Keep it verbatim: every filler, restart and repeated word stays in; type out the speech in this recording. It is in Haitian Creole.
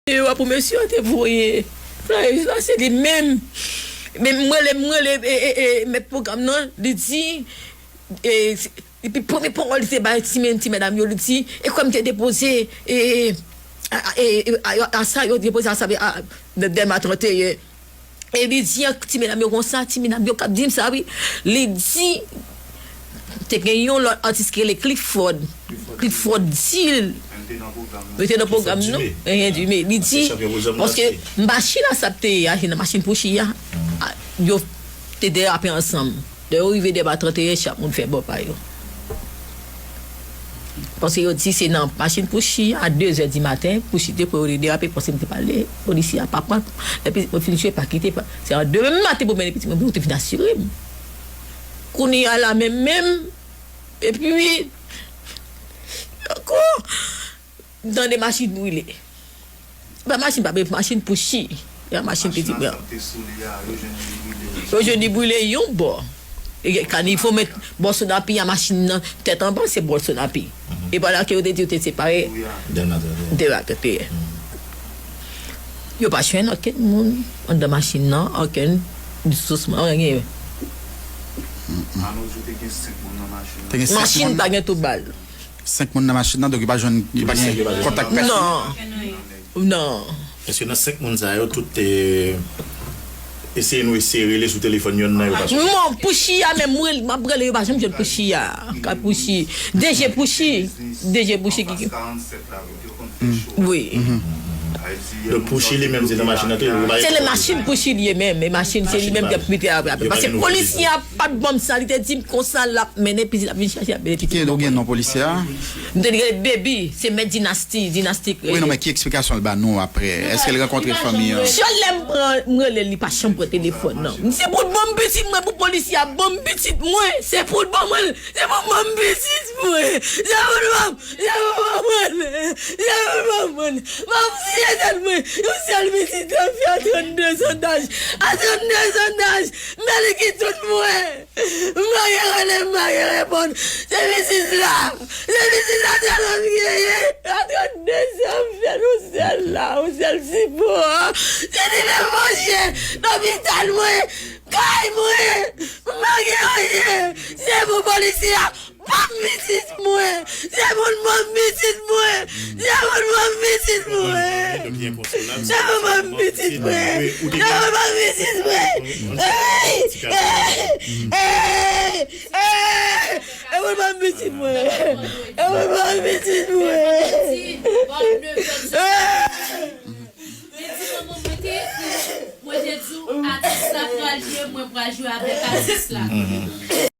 deyò pou mesye an te voye. Flayè la, se li menm. Men m rele, m rele, e, e, e, mèt pwogram nan, li di, e, epi premye pawòl li te bay ti men, ti medam yo, li di, e kwè m te depoze, e, a, a, e, e, a, a sa yo depoze a sa, a, nan Dèlma trannteyen. E li di ak ti medam yo konsa, ti medam yo k ap di m sa, wi. Li di, te gen yon lòt atis ki rele Clifford. Clifford di l, li te nan pwogram nan, Enyen Dime. Li di, paske machin la sa te ye a, se nan machin Pouchi a, a, yo te derape ansanm. Lè yo rive Dèlma trannteyen, chak moun fè bò pa yo. Paske yo di se nan machin Pouchi a, a de zè di maten, Pouchi te pran yo, li derape, paske m te pale, polisye a pa pran. Epi, mwen fin jwe, pa kite, pa, se a demen maten pou mennen pitit mwen, pou te vin asire m. Kounye a la menm, menm, epi, ankò, m tande machin brile. Se pa machin pa, men machin Pouchi. Se pa machin pitit mwen. Yo jwenn li brile yon bò. E kanivo met bò Sonapi a, machin nan tèt anba, se bò Sonapi. E pa la ke yo te di yo te separe. Dèlma trannteyen. Yo pa jwenn okenn moun anndan machin nan, okenn sousman, anyen. Machin pa gen tout bal. Senk moun nan machin nan, donk yo pa jwenn, yo pa gen kontak pèsonn. Non. Non. Èske nan senk moun sa yo, tout te eseye, nou eseye rele sou telefòn, yonn nan yo pa sou? Non, Pouchi a menm, mwen, m ap rele, yo pa janm jwenn Pouchi a. Ka Pouchi. D G Pouchi. D G Pouchi ki. Wi. Donk, Pouchi li menm, se nan machin nan tou, li pa. Se le machin Pouchi li ye menm, e machin, se li menm ki ap mete apre, apre. Paske polisye a pa t ban m sa, li te di m konsa, l ap mennen pitit, l ap vin chache, l ap mennen pitit. Ki, ou gen non polisye a? M te rele Baby, se mèt Dinasti, Dinasti. Wi, non, men ki eksplikasyon l ba nou apre? Èske l rankontre fanmi an? Chak lè m pran, m rele l, li pa janm pran telefòn nan. Se pou l ban m pitit mwen, pou polisye a ban m pitit mwen. Se pou l ban mwen, se pou l ban m pitit mwen. Se pou l ban m, se pou l ban mwen. Se pou l ban mwen. M ap siye tèt mwen. Yon sèl pitit, yon fi a trannde zan daj. A trannde zan daj, men li ki tout mwen. M pa gen rele, m pa gen reponn. Se pitit la. Se pitit la, se lòt ki ye. A trannde zan, m fè yon sèl la, yon sèl sipò. Se li menm, monchè, lopital mwen, kay mwen, m pa gen anyen. Se pou polisye a. Ban m pitit mwen! Se pou l ban m pitit mwen! Se pou l ban m pitit mwen! Se pou l ban m pitit mwen! Se pou l ban m pitit mwen! Ey! Ey! Ey! Se pou l ban m pitit mwen! Se pou l ban m pitit mwen! Li di manman mwen te ekri, mwen te di w atis la pral ye, mwen pral jwe avèk atis la.